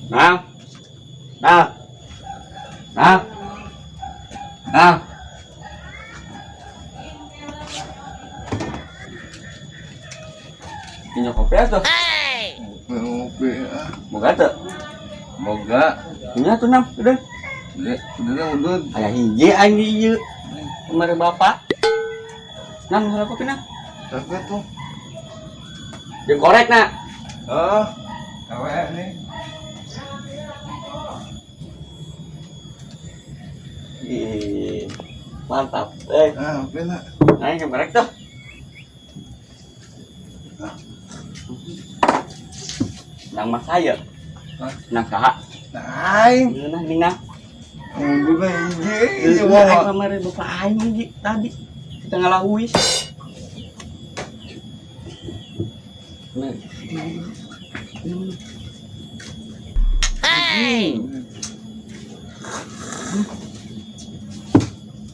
Nah. Nah. Nah. Nah. Punya kopi atuh. Ngopi ah. Boga teu? Boga. Punya tuh nam, udah. Udah, udah. Aya hiji aing di ieu. Kemarin bapak. Nam, heula kopi nam. Tapi tuh. Jeung korek na. Ah, awe nih. Ih, mantap. Eh, Ah, ngopi lah. nah yang korek tuh. Nang mas saya. Hah? Nang saha? Nah, aing. Ngeunah ningna. Ngopi mah hiji. Hiji Aing bawa. kamari bapak aing hiji tadi. Kita ngalahuis. Nah. Hey.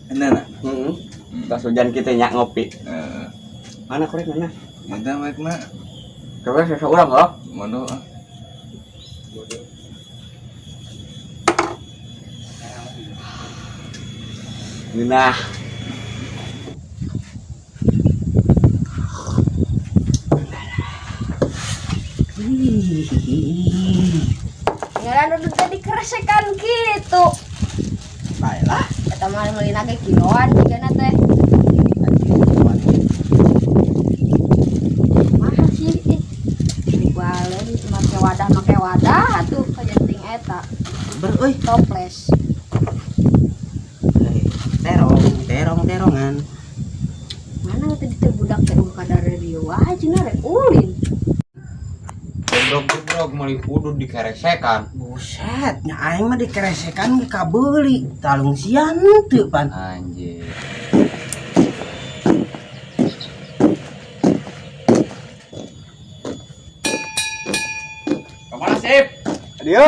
Enak nak? Heeh. Tas hujan kita nyak ngopi. Eh, Mana korek mana? ada baik nak. Coba seseorang loh. Bodoh ah. Ngeunah. Ngaran udah tadi keresekan gitu. Baiklah. Eta mah meulina ge kiloan jigana teh. Mahal sih ih. Balen make wadah atuh kajenting eta. Ber euy. Toples. Terong, terong, terongan. Mana tadi teh budak teh ulah kadar radio wae cenah rek ulin. Goblok-goblok meuli udud dikeresekan. Buset, nya aing mah dikeresekan ge kabeuli. Talung sian teu pan. Anjir. Kemana sip? Adio.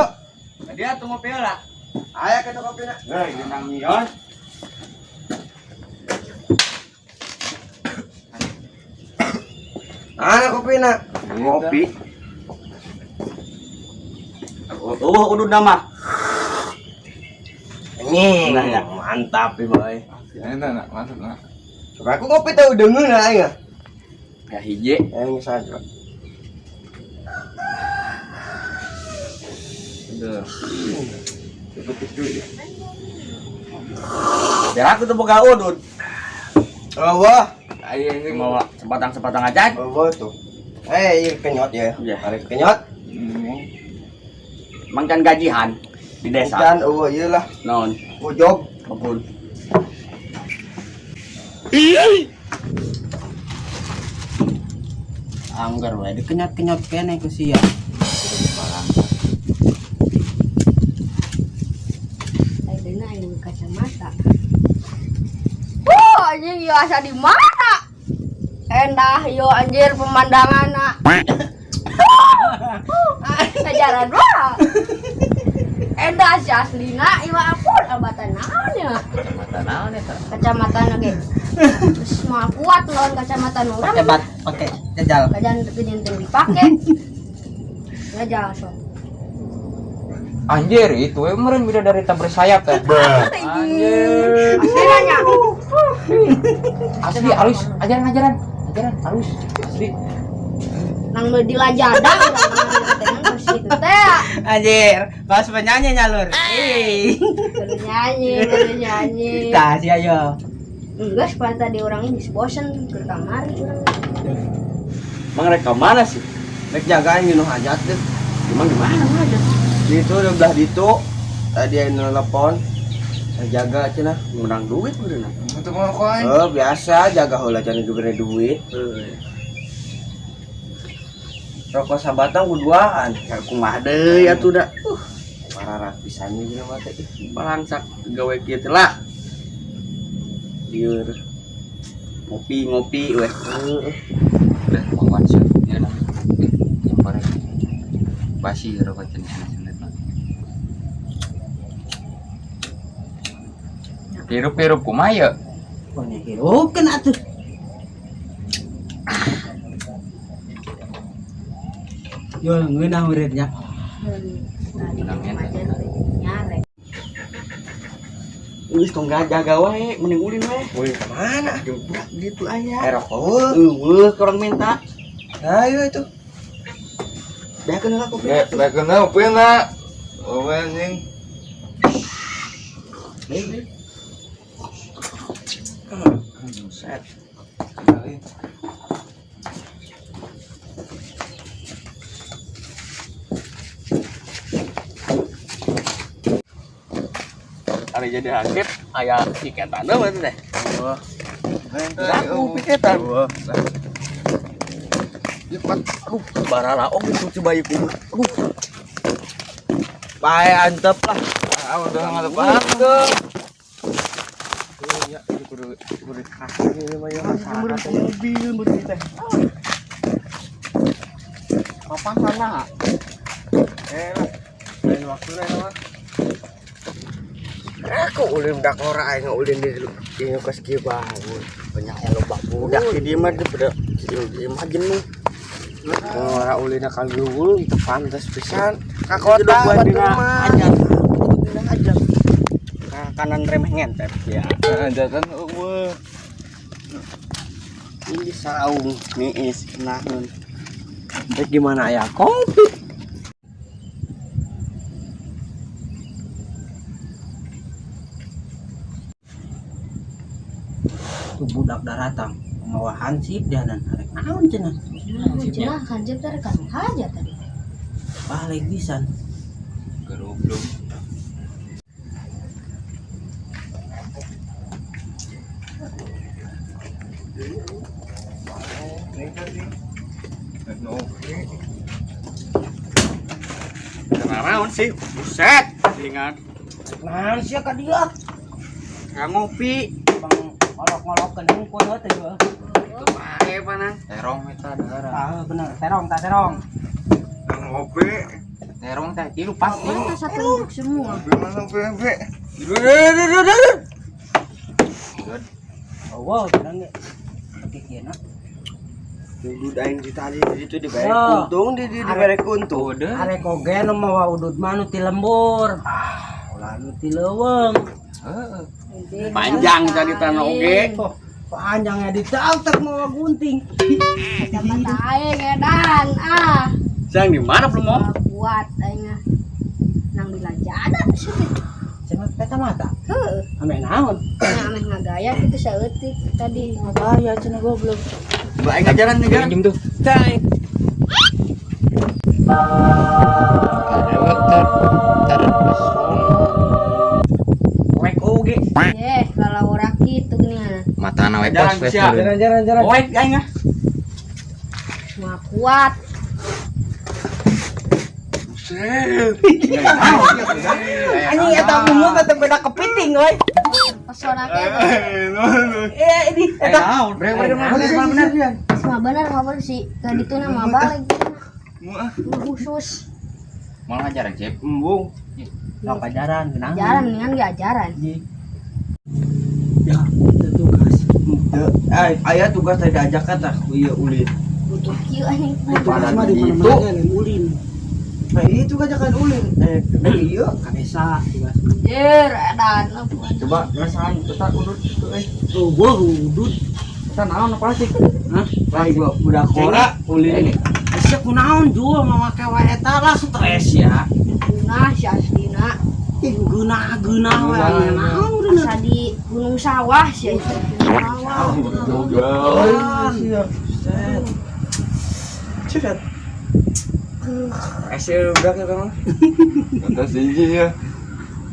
Dia tuh ngopi lah. Aya kita kopi nak. Hei, gendang nyion. Ana kopi nak. Ngopi. Oh, udud nama. Anjing. Nah, ya. Mantap ieu boy. Enak nak, mantap nak. Coba aku ngopi tahu deungeun aing ah. Ya hiji. Aing saja. Udah. Biar aku tuh boga udud. Oh, wah. Ayo ini Mau sepatang-sepatang aja. Oh, tuh. Eh, iya kenyot ya. Iya. Hari kenyot. Emang kan gajian di desa. Bukan, oh iyalah. Non, Ujog. kebun. Anggar wae dikenyot-kenyot kene ku sia. Ayeuna aing kacamata. Wuh, anjing ieu asa di mana? Endah yo anjir pemandanganna. Sajaran wae. Endah si aslina ieu ampun abatan naon ya. Kacamata naon eta? Kacamata ge. Terus mah kuat lawan kacamata urang. Pakai bat, pakai jajal. Kajan gejenting dipake. Ngajal sok. Anjir, itu we meureun bidadari tak bersayap teh. Anjir. Aslina nya. Asli halus, ajaran-ajaran. Ajaran halus. Asli. Nang di lajada urang teh nang situ teh. Anjir, pas penyanyi nyalur. Eh. Baru nyanyi, baru nyanyi. Tah sia yo. Enggak, supaya tadi orang ini bosen ke kamar orang. Emang mereka mana sih? Rek jagaan nu hajat deh. Emang gimana aja? Di itu udah belah ditu. Tadi yang nelpon. Saya jaga cenah. Menang duit bener. Untuk mau koin. Oh, biasa jaga heula cenah diberi duit. Rokok sabatang kuduaan. Ya kumaha deui atuh da. Marah pisan jeung mah teh. Balangsak gawe kieu teh lah. Lieur. Ngopi-ngopi weh. Heeh. Udah mangwan sih. Ya nah. Eh, yang korek. Basi rokok cenah cenah. Hirup-hirup kumaha ya? Pokoknya hirupkeun atuh. Yo ngeunah muridnya. Tadi Menang aja nyarek. Geus tong jaga wae, mending ulin we. Ulin ke mana? Jebak gitu aya. Eh rokok. Eueuh kurang minta. Ayo itu. Beakeun heula kopi. Nek kenal pena. Oh anjing. Buset. Ari jadi hansip aya tiketan deui teh. Wah. Aku piketan. Wah. Cepat. Aduh, barala oge tuh si bayi kumaha. Aduh, Bae antep lah. Ah, udah ngadep tuh. Ya, kudu kudu kasih ini mah ya. bener mobil bener teh. Papasan nah. Eh lah. Lain waktu lah mah. Aku ulin budak ora aing ulin di di kos kieu bangun. Banyak yang loba budak di dieu mah pada di mah jenuh. Ora ulina ka dulu itu pantas pisan. Ka kota batur mah. Ajar. Dina ajar. Ka kanan remeh ngentep ya. Hajatan eueuh. Ini saung niis naheun. Rek gimana ya kopi? Tuh budak daratang mawa hansip dianan arek naon cenah. Cenah hansip teh rek haja tadi. Balik pisan. Geroblong. Naon sih? Buset, ingat. Naon sia ka dia? Ka ngopi. Bang ngolok-ngolokeun hungkul heuh teh. Itu bae panang. Terong eta dahara. Tah bener, terong tah terong. Ngopi. Terong teh tilu pasti. Mana satu duduk semua. Ngopi mana ngopi? Oh, wow, bener ge. Oke kieu na. Udud aing di tadi di situ dibere Oh. untung di di dibere untung. Udah. Arek oge nu mawa udud mah nu ti lembur. Ulah nu ti leuweung. Heeh. Panjang tadi tanah oge. Oh, panjangnya ditaltek mawa gunting. Kacamata aing edan ah. Sang di mana belum mau? Kuat aing ah. Nang di lajada sih. Cenah kacamata. Heuh. Ame naon? Nya ameh ngagaya kitu saeutik tadi. Ngagaya cenah goblok. Bae ngajaran ngajaran. Pinjem tuh. Cai. Wek oge. Eh, lalawara kitu geuningan. Matana we Jalan, pos we. siap. Jalan jalan jalan. Wek aing ah. Mah kuat. Buset. Anjing eta bunga kata beda kepiting euy. Pesona ke. Eh ini eta Naon? Bre bre bener bener. Mah bener mah bener sih. Ka dituna mah balik. Khusus. Mau ngajaran Cep. Embung. Sok ajaran kenang. Ajaran mendingan ge ajaran. Ya, itu tugas. Teu, aya tugas tadi diajakan tah ku ieu ulin. Butuh kieu anjing. Tugas mah di Itu. mana-mana lain ulin. Nah, itu ajakan ulin. Eh, ieu Ka desa tugas. Anjir, edan. coba ngerasain tetap udud itu eh. Oh, gua udud. Eta naon plastik? Hah? Lain gua budak ora ulin. Sia kunaon jua make wae eta lah stres ya. Nah, si aslina. Geunah-geunah wae naon udah. Asa di Gunung Sawah sih itu. Sawah. Oh, iya. Set. Cet. Ese budak ya kamu. Atas hiji ya.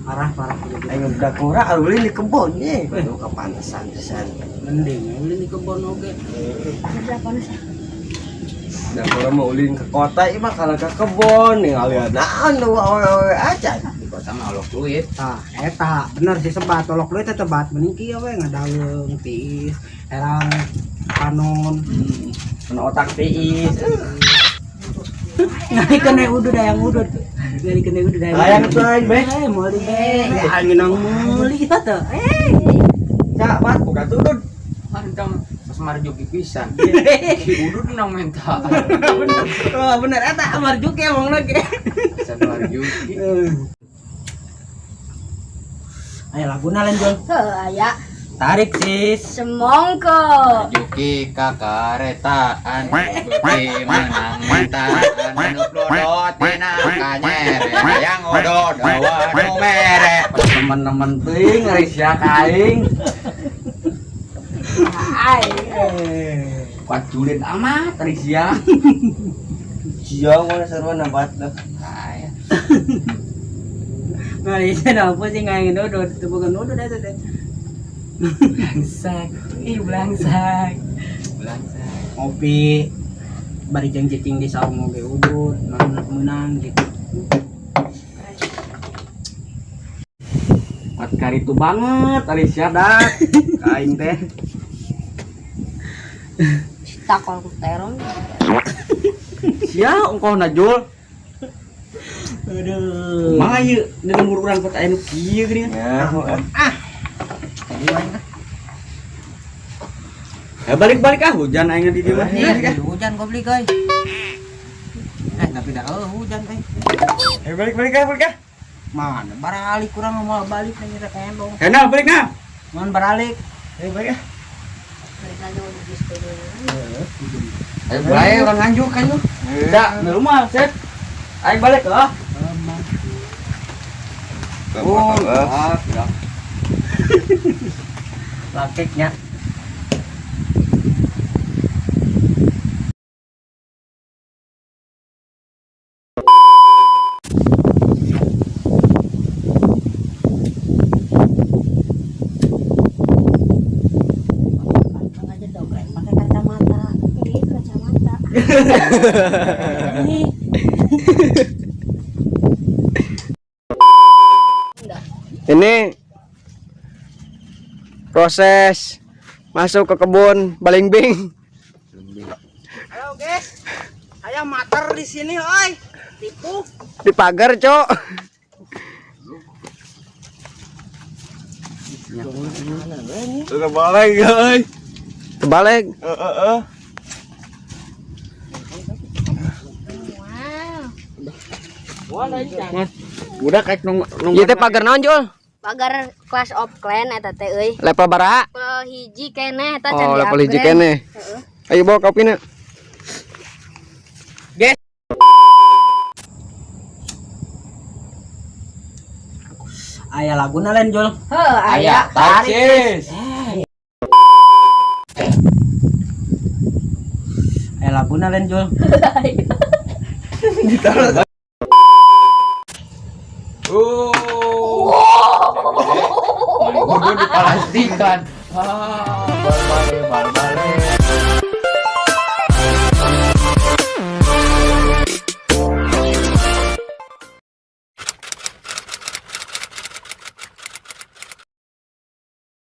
Parah parah. Aing budak ora ulin di kebon ye. Tuh kepantesan pisan. Mending ulin di kebon oge. Udah panas. Nah, kalau mau ulin ke kota ieu mah kalau ke kebon ningali naon nu awewe aja. Di kota mah olok duit. Tah, eta bener sih sebat tolok duit teh tebat mending kieu we ngadaweung tiis, herang panon. Kena otak tiis. Ngalikeun we udud hayang udud. Ngalikeun we udud hayang. Hayang tuh aing, Be. Eh, meuli be. Aing nang meuli kita teh. Eh, Cak, bat buka tudud. Mantap. Pas marjuki pisan. Ki udud nang menta. bener. Oh, bener eta marjuki emang lagi. Asa 2000 Marjuki. Ayo laguna lain Jol. Heuh aya Tarik sis. semongko. Marjuki kakaretaan beuki menang mintaan anu plodot dina kanyere hayang odod dawa nu mere. Teman-teman teuing ari sia ka aing. Ai. Kuat julid amat ari sia. Sia mana seruan nabat dah. Nah, ini apa sih nggak ingin duduk, itu bukan duduk itu teh. Belangsak, ih belangsak. Belangsak. Ngopi, bari jeung cicing di saung oge udud, menang gitu. Kuat karitu banget ari sia dak. Ka aing teh. Takol ku terong. Sia ongkohna Jul. Aduh. Kumaha ieu di lembur urang kota anu kieu geuning. Ya, Tadi wae ah. Ya balik-balik ah hujan aing di dieu mah. Ih, hujan goblok euy. Eh, tapi dah eueuh hujan euy. Eh balik balik ah, balik ah. Mana baralik kurang mau balik nih rek endong. Kenal balik nah. Mun baralik. Eh balik ah. Mereka nyawa di sepeda. Ayo mulai orang nganjuk kan lu. Dak, di rumah, set. Aing balik ah. Oh, ah, ya. Lakeknya. Aja dogrek pakai kacamata. Ini kacamata. Ini proses masuk ke kebun balingbing. Halo guys. Saya mater di sini, oi. Tipu. Di pagar, Cok. Terbalik, guys. Terbalik. Heeh. Wow. Udah kayak nung nung. Ieu teh pagar naon, Jul? Pagar Clash of Clan eta teh euy. Level bara. Level hiji keneh eta can Oh, level hiji di-upgrade. keneh. Heeh. Ayo bawa kopina. Guys. Aya laguna lain Jol. Heuh aya. Aya, tarik sis. Aya laguna lain Jol. Oh. Kudu dipalastikan. Ah, bal-bale, bal-bale.